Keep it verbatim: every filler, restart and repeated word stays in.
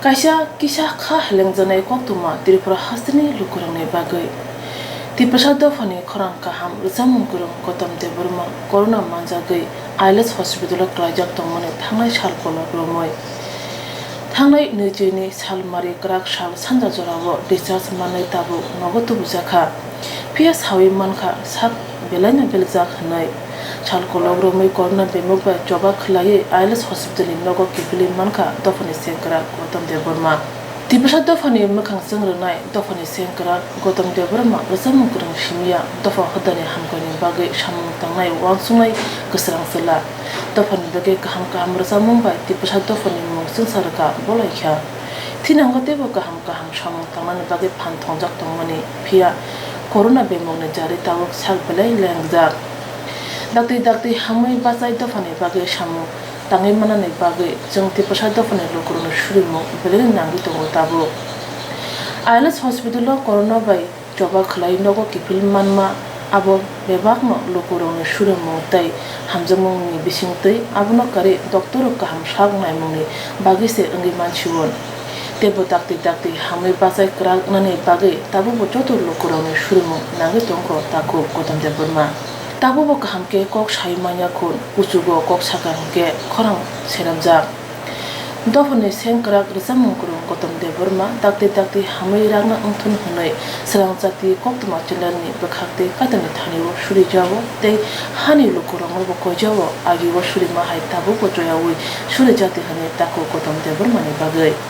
Kaisa kisa kha helengjaknai koktwma Tripura hasteni lukurokni bagwi. Tiprasa dophani khorang kaham rwchapmung kwrwng Gautam Debbarma corona manjagwi I L S hospital-o klaijak tongmani thangnai sal kolok romwi. Thangnai nwichini salmari kwrak sal sanja jorao discharge manwi tabuk nogo tubujakha. Phiya sawi mankha sak belaino beljak hwnwi. Sal kolok romwi corona bemuk bai choba khwlaiwi I L S hospital-ni nogo kiphilwi mankha dophani sengkrak Gautam Debbarma. Tiprasa dophani mwkhang chwng rwnai dophani sengkrak Gautam Debbarma rwchapmung kwrwng simiya dopha hodani hamkhaini bagwi samung tangnai uansuknai kwsrang chwla. Dophani bagwi kaham kaham rwchapmung bai Tiprasa dophani mung chwngsa rwkha bolaikha. Thinango teibo kaham kaham samung tangnani bagwi phan thongjak tongmani, phiya corona bemukni jari tabuk sak belai lengjak. Dakti dakti hamwi bachai dophani bagwi samung tangwi mannani bagwi chwng Tiprasa dophani lukurokni surimung belaino nangwi tongo tabuk. I L S hospital-o corona bai choba khwlai nogo kiphil manma abo bebakno lukurokni surimung tei hamjakmungni bisingtwi abono karwi doctor-rok kaham sak naimungni bagwi se wngwi mansio. Teibo dakti dakti hamwi bachai kwrak wngnani bagwi tabukbo joto lukurokni surimung nangwi tongkho takhuk Gautam Debbarma. Tabukbo kaham khe kok sai manya khun, kuchugo kok sakha hwnkhe khorang senamjak. Dophani sengkrak rwchapmung kwrwng Gautam Debbarma dakti dakti hamwi rakna wngthun hwnwi swrang jati koktwma channel-ni bwkhaktwi kaitorni thanio surijago tei hani lukuroknobo koijago, agio surima hai tabukbo choyaui surijadi hwnwi takhuk Gautam Debbarmani bagwi.